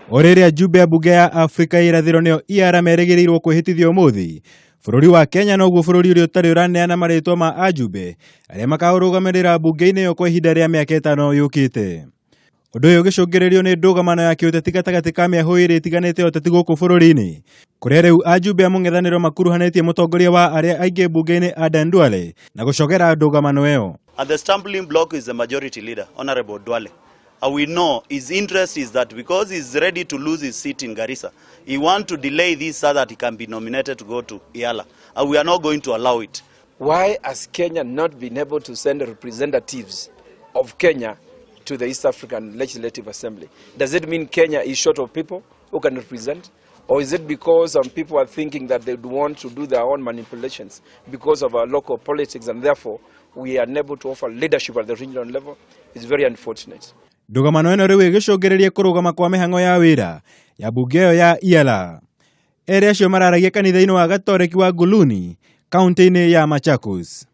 O rĩrĩ ajumbe a mbunge ya Afrika ya irathĩro nĩo EALA merĩgĩrĩirwo kwĩhĩtithio ũmũthĩ, bũrũri wa Kenya noguo bũrũri ũrĩa ũtarĩ ũraneana marĩtwa ma ajumbe arĩa makaũrũgamĩrĩra mbunge-inĩ ĩyo kwa ihinda rĩa mĩaka ĩtano yũkĩte. Ũndũ ũyũ ũgĩcũngĩrĩrio nĩ ndũgamano ya kĩũteti gatagatĩ ka mĩahũ ĩrĩ ĩtiganĩte ya ũteti gũkũ bũrũri-inĩ, kũrĩa rĩu ajumbe a mũng'ethanĩro makuruhanĩtie mũtongoria wa arĩa aingĩ mbunge-inĩ Adan Duale na gũcogera ndũgamano ĩyo. And the stumbling block is the majority leader, Honorable Duale. And we know his interest is that because he's ready to lose his seat in Garissa, he wants to delay this so that he can be nominated to go to EALA. And we are not going to allow it. Why has Kenya not been able to send representatives of Kenya to the East African Legislative Assembly? Does it mean Kenya is short of people who can represent? Or is it because some people are thinking that they want to do their own manipulations because of our local politics and therefore we are unable to offer leadership at the regional level? It's very unfortunate. Ndũgamano ĩno rĩu ĩgĩcũngĩrĩria kũrũgama kwa mĩhang'o ya wĩra ya mbunge ĩyo ya EALA. Erĩ acio mararagia kanitha-inĩ wa Gatoreki wa Nguluni, kaunti-inĩ ya Machakos.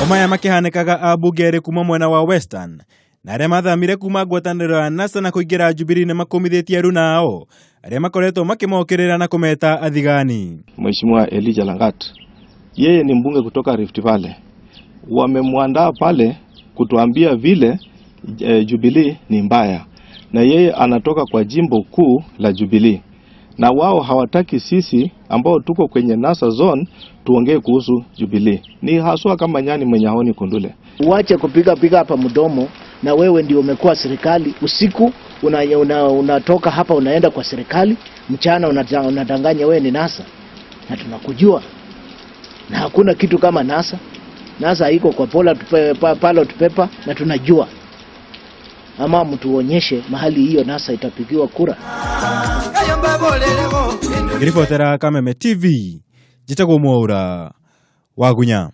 O maya makĩhanĩkaga ambunge erĩ kuma mwena wa Western na arĩa mathamire kuma ngwatanĩro ya NASA na kũingĩra Jubilee nĩ makũmithĩtie aruna ao arĩa makoretwo makĩmokĩrĩra na kũmeta athigani. Mheshimiwa Elijah Langat, yeye ni mbunge kutoka Rift Valley, wamemwandaa pale kutuambia vile Jubilee ni mbaya, na yeye anatoka kwa jimbo kuu la Jubilee, na wao hawataki sisi ambao tuko kwenye NASA zone tuongee kuhusu Jubilee. Ni haswa kama nyani mwenye haoni kundule. Uache kupiga piga hapa mdomo, na wewe ndio umekuwa serikali. Usiku unatoka una, una hapa unaenda kwa serikali, mchana unadanganya wewe ni NASA, na tunakujua, na hakuna kitu kama NASA. NASA haiko kwa ballot paper, na tunajua. Ama mtuonyeshe mahali hiyo NASA itapigiwa kura. Ngĩribotera Kameme TV, njĩtagwo Mwaura Wagunya.